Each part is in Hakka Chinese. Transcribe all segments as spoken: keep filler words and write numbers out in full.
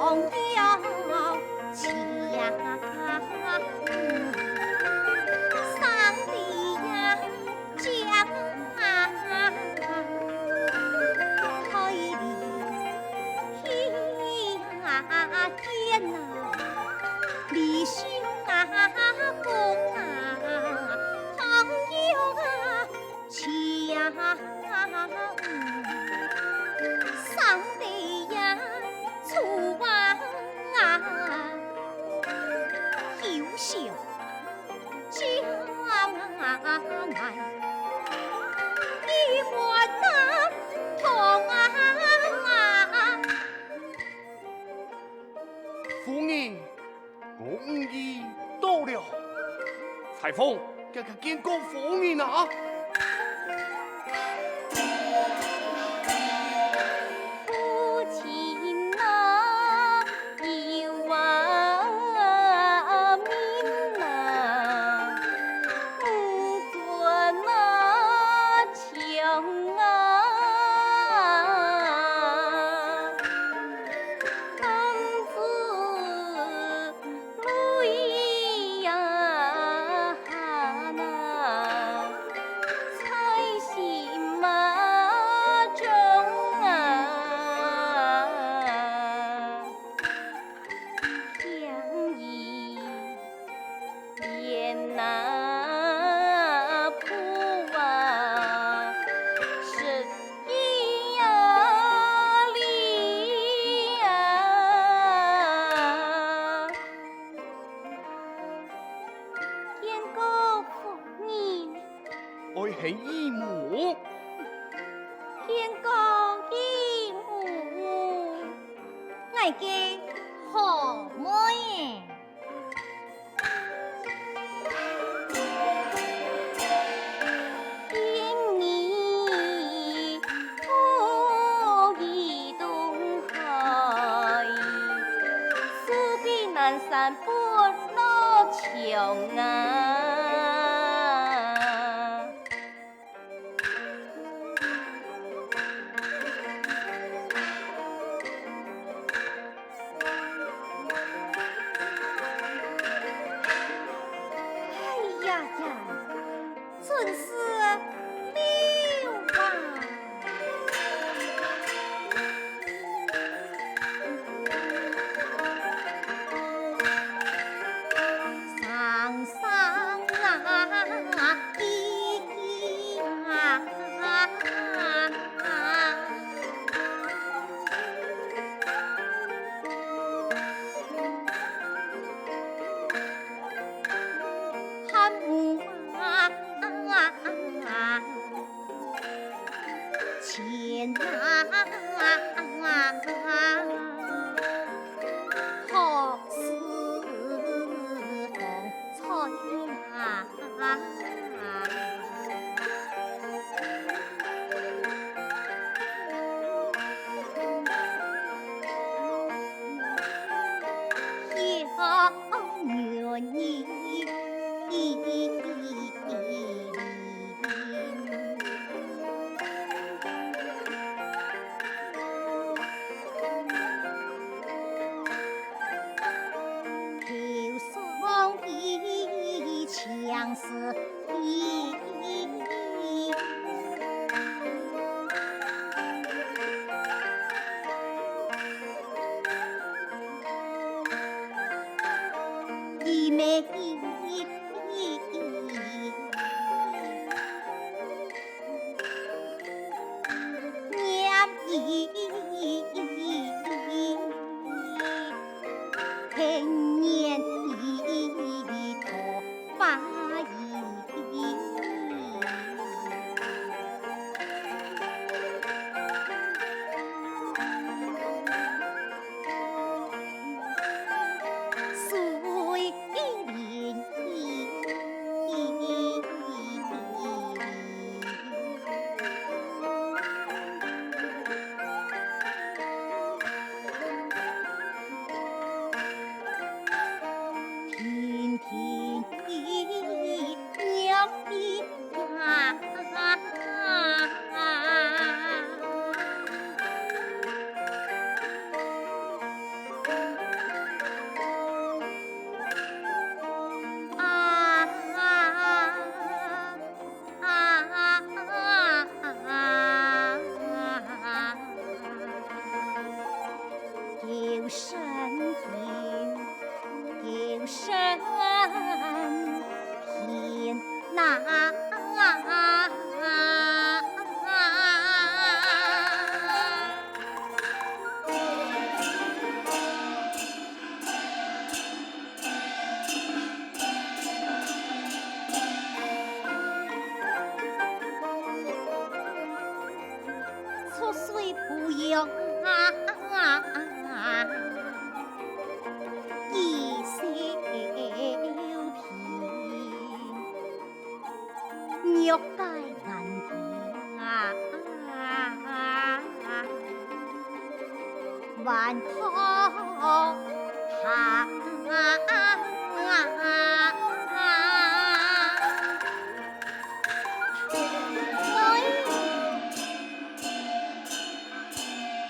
朋友情，上帝呀，将爱你去见啊，弟兄啊，公啊，朋友啊， 家，上帝呀，主啊，有小将来，一碗难同啊。 夫人，我女婿到了。裁缝，叫佢見過夫人啊！夫人啊，有啊，命啊，你转啊， 見過夫人。愛喊姨母。見過姨母。𠊎个好妹仔。 哎呀呀，真是妙啊！山天，有山天呐。出水芙蓉啊，寄小平，玉阶兰亭啊，万宝塔。喂。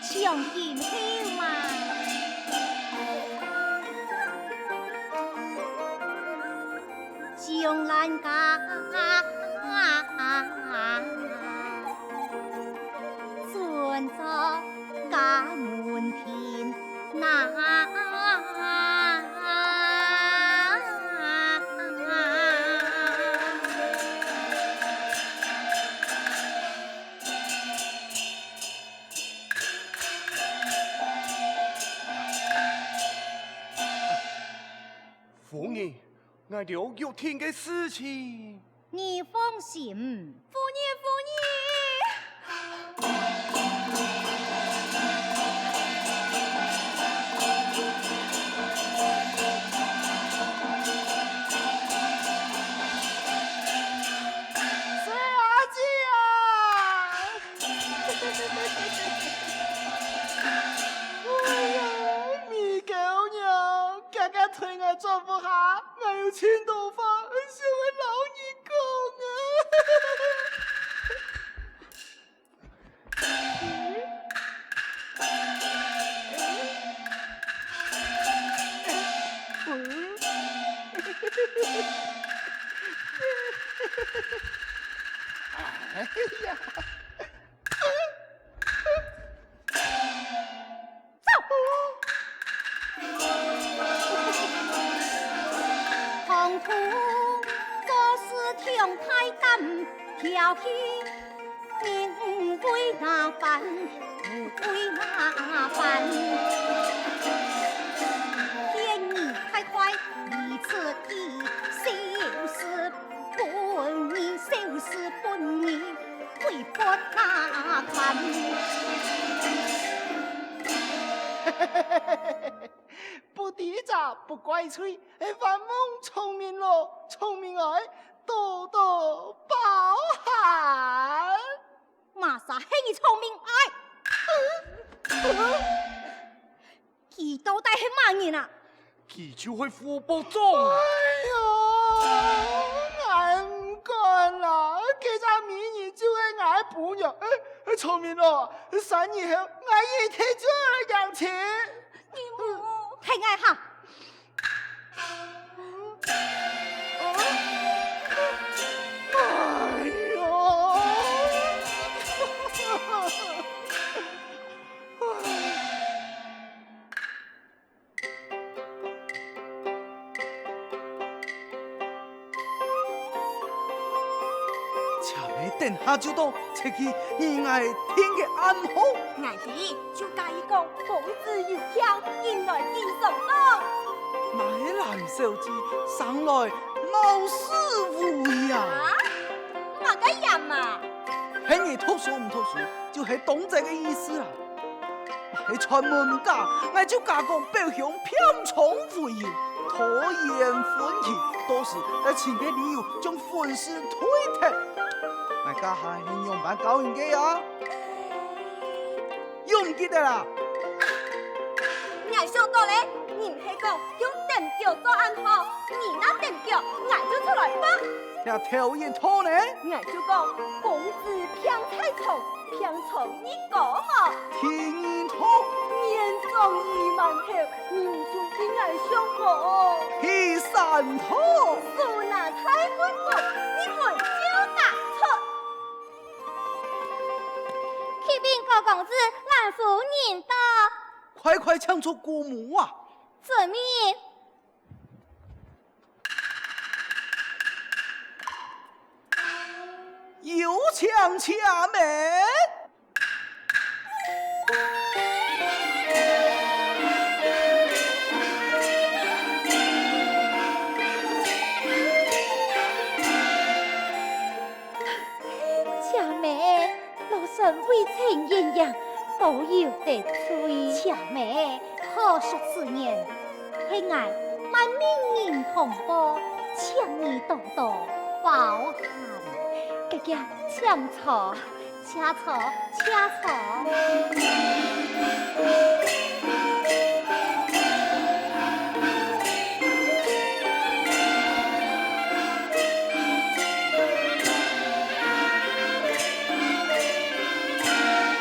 将军后嘛，将兰家转到家门庭呐。 夫人，𠊎兜約定个事情。你放心。夫人，夫人！水阿姐啊！ 哎呀，米狗娘，遽遽退，𠊎轉屋下，𠊎有盡多話想愛摎你講啊。哎呀！ 走！唐突做事挺大膽，挑起名为哪般，富贵哪般。骗你太快，你自己就是本人，就是本人。 鬼不那看。不知者不怪罪，哎，万望聰明咯，聰明哎，多多包涵。麼儕喊你聰明哎？嗯？嗯？ 佢到底係麼人啊？佢就係傅伯仲。哎喲，𠊎毋敢啦！該隻美人就係𠊎餔娘，哎，聰明咯，三日後𠊎一定就愛來迎親。你毋聽𠊎下。哎喲！ 請你等下就到，切記你𠊎定个暗號。𠊎知，就假意講公子有病，引來佢上當。哪个藍小姐生來貌似狐狸啊？啊？麼个樣啊？喊你讀書毋讀書，就係當真个意思啦。 係傳聞假，𠊎就假講表兄病重回遊，拖延婚期，到時再尋個理由將婚事推忒。𠊎這下係仰般教人个啊？又毋記得啦？𠊎想到咧，你毋係講用等表做暗號，你若等表，𠊎就出來報。 這頭一套呢？𠊎就講，公子病在床，病床你過無？第二套。年終已饅頭，你毋就分𠊎上無？第三套。手拿大棍棒，你分就打出。啟稟高公子，蘭夫人到。快快請出姑母啊！遵命。有請且慢。 且慢，老身未曾應驗，保佑得罪。且慢，好說此言，係𠊎萬命人通報，請你多多包涵。該个，請坐。 且坐，且坐。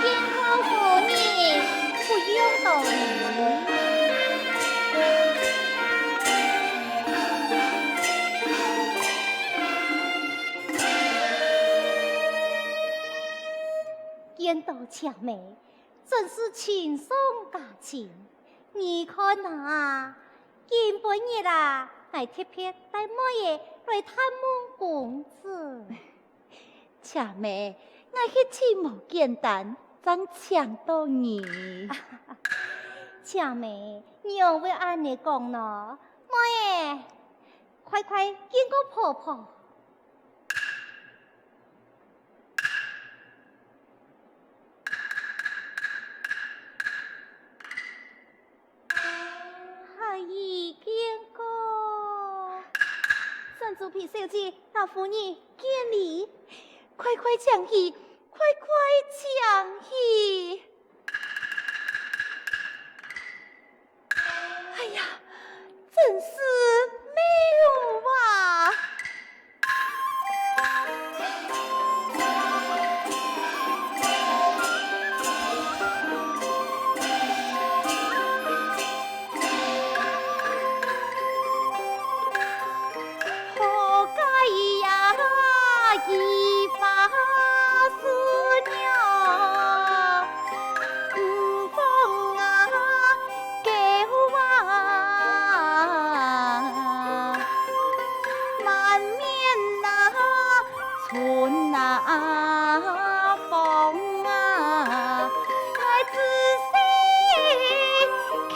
見過夫人，不用多禮。 見到且慢，真是親上加親。你看啊，今晡日啊，𠊎特別帶妹仔來探望公子。且慢，𠊎係盡無簡單，正請到你。且慢，你仰會恁呢講呢？妹仔，快快見過婆婆。 還已見過。沈朱皮小姐，老夫人見禮。快快請起，快快請起。 哎呀，真是妙啊！好个呀，一花似玉。 五方啊，九啊，满面啊，春啊，风啊，我仔细看。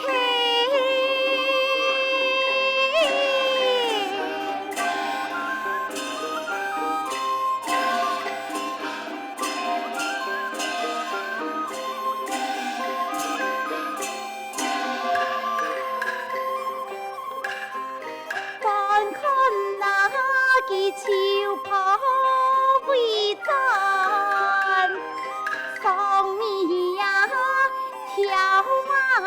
观看那个秋波微转，双眉呀挑啊，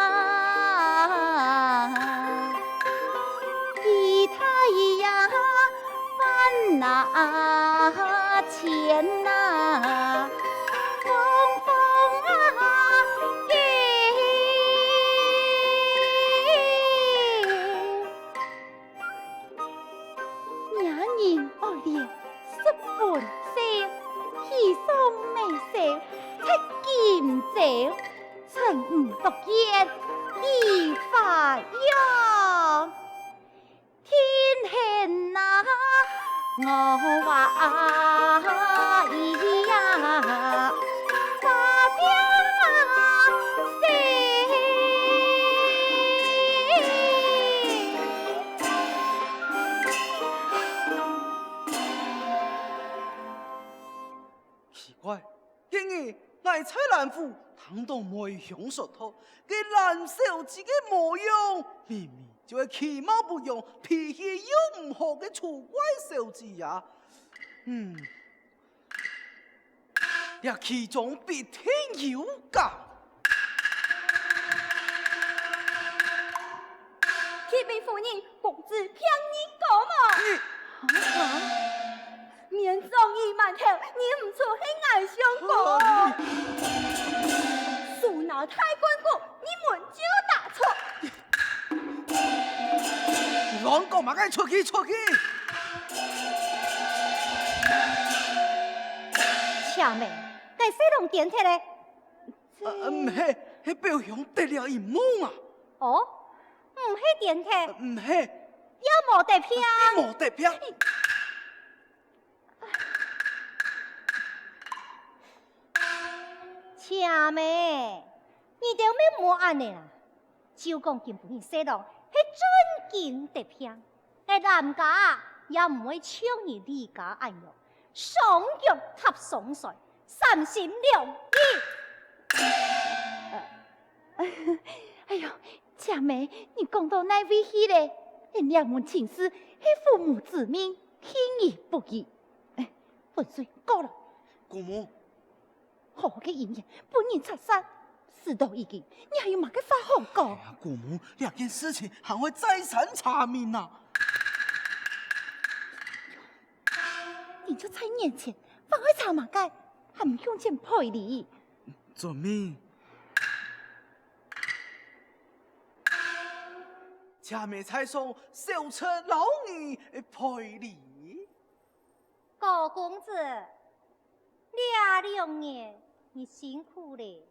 一抬呀 万拿千拿，风风啊雨。惹人爱怜十分愁，喜上眉梢出今朝，春雨落雁已发黄。 天黑啊，我啊咿呀，发表啊谁？奇怪，今日 𠊎在蘭府聽到梅香說道，該蘭小姐个模樣，明明就係其貌不揚、脾氣又毋好个醜怪小姐呀。嗯，這其中必定有假。啟禀夫人，公子騙人過門。你 面上已饅頭，認毋出係𠊎相公。手拿大棍杲，一問就答錯。亂講麼个，出去，出去！且慢，該細郎癲忒咧。呃，毋係，係表兄得了陰夢啊？哦，毋係癲忒，毋係，也無得病。無得病。姐妹，你兜乜莫恁呢啦！就講今晡日細郎係真經得病，𠊎男家也毋會像你李家恁樣，雙腳踏雙船，三心兩意。哎喲，姐妹，你講到哪位去咧？𠊎這門親事係父母之命，輕而不已。哎，文水，過來。姑母， 好个姻緣，分人拆散，事到如今，你還有麼个話好講？哎呀，姑母，這件事情還愛再三查明啊！你就在眼前，還愛查麼个？還毋向前賠禮！遵命。姐妹在上，小侄勞你賠禮。高公子， 這兩年你辛苦咧。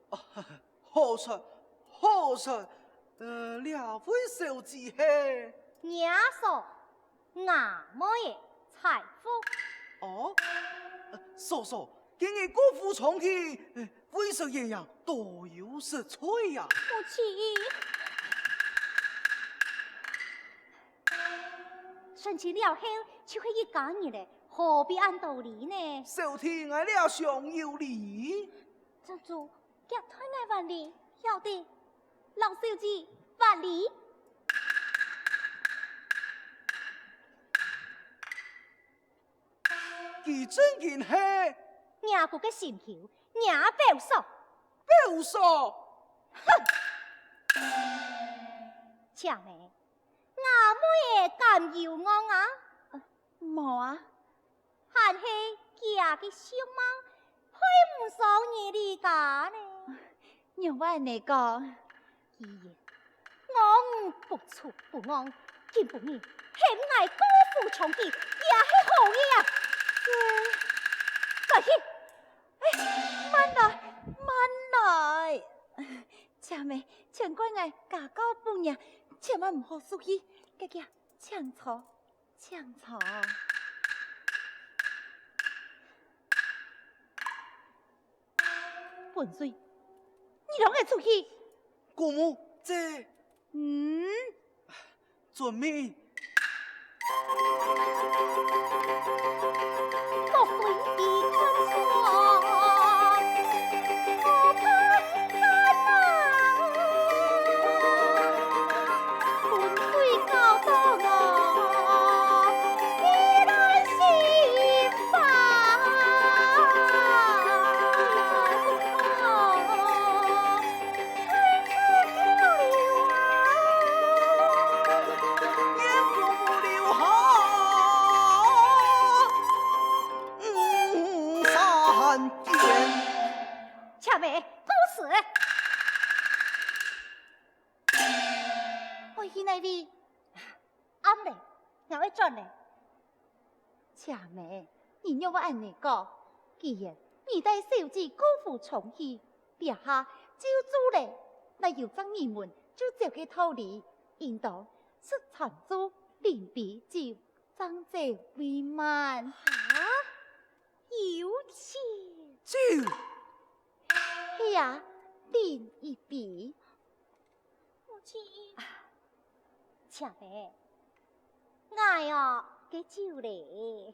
好說，好說，呃，這位小姐係？若嫂，吾妹仔，彩福。哦，呃，嫂嫂，今日姑父長去，呃，為食營養，多有失趣呀。母親。 成親了後，就係一家人咧，何必恁多禮呢？小弟𠊎這廂有禮。珍珠，遽代𠊎還禮，曉得。勞小姐，還禮。佢正經係？若姑个心臼，若表嫂。表嫂？哼！姐妹， 吾妹仔敢有戇啊？無啊。還係厥个相貌配毋上你李家呢？仰會恁呢講？既然戇不出不戇，今晡日喊𠊎姑父長去，也係好个啊！來去！哎，慢來，慢來！姐妹， 全怪𠊎家教不嚴，千萬毋好受氣。遽遽，請坐，請坐。文瑞，你同𠊎出去！姑母，這……嗯？ 遵命。莫非你看錯，我看錯啊！文瑞教導我，你來心法。 姐妹，告辭！愛去哪位？暗咧，𠊎愛轉咧。 姐妹，你仰會恁呢講？既然你帶小姐姑父長去，這下就做咧，哪有正入門就走个道理？應當食全素，臨杯酒，正走為慢。哈？有酒？酒？係啊，臨一杯。 母親。姐妹，𠊎哦，該酒咧。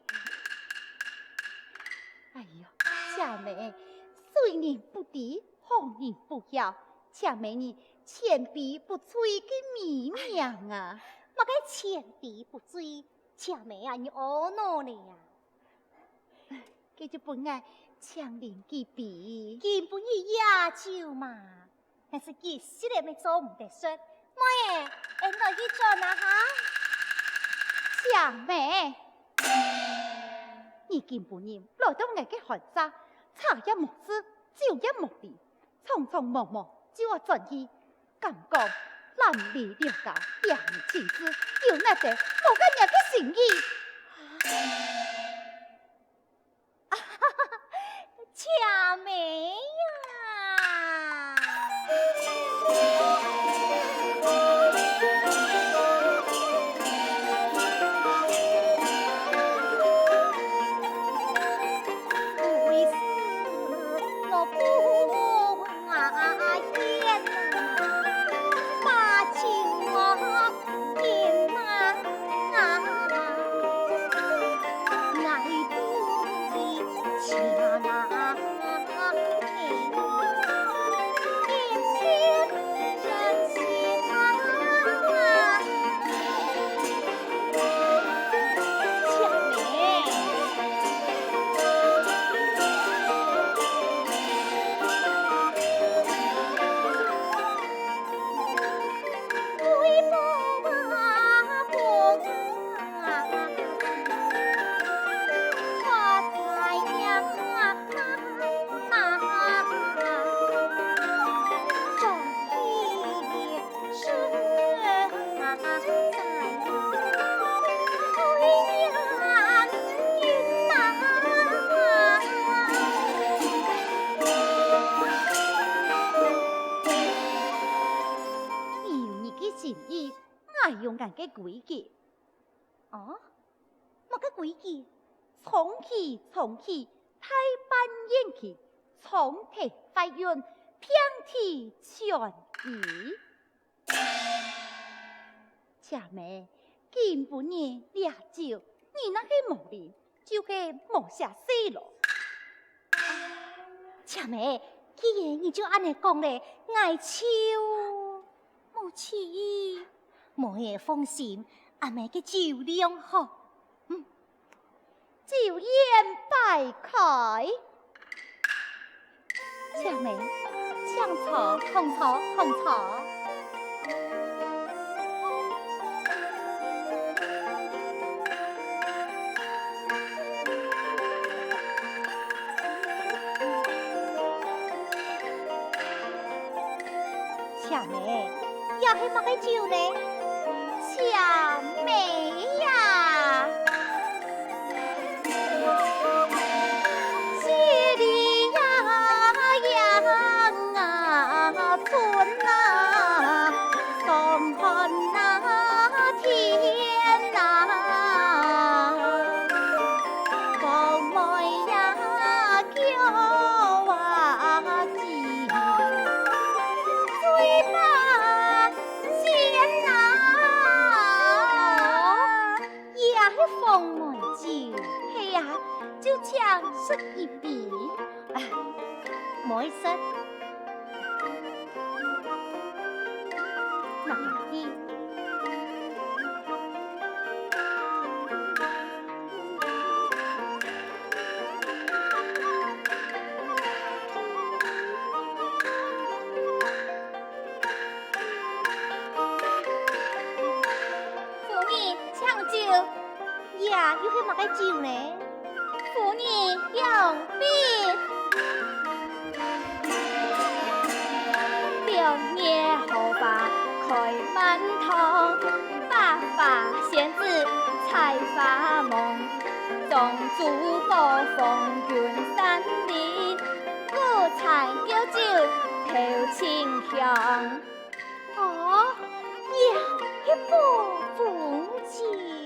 哎喲，姐妹，誰人不知，好人不曉，姐妹你千杯不醉个美名啊！麼个千杯不醉，姐妹啊，你阿腦咧啊？該就分𠊎請啉幾杯。今晡日夜酒嘛， 但係一息仔乜做毋得說。妹仔，𫣆來去轉啊哈！姐妹，你今晡日來到𠊎个寒舍，茶也無食，酒也無啉，匆匆忙忙就愛轉去，敢講男女兩家，兩人情事，有哪兜無个人个心意？ 姐妹呀！愛用𠊎个規矩。哦，麼个規矩？長期長期，大半年期，長笛發韻，平地穿衣。 姐妹，今晡日這酒，你若係無啉，就係無食食囉。姐妹，既然你就恁呢講咧，𠊎就無去。妹仔放心，阿姆个酒量好。嗯， 酒宴擺開。姐妹，請坐，同坐，同坐。姐妹，這係麼个酒呢？姐妹呀！ 也係防悶酒。係啊，就請食一杯。啊，妹食。拿去。 夫人，請酒。這又係麼个酒呢？夫人，兩杯。六月荷花開滿堂，百花仙子採花紅。 哦，也係暴風酒。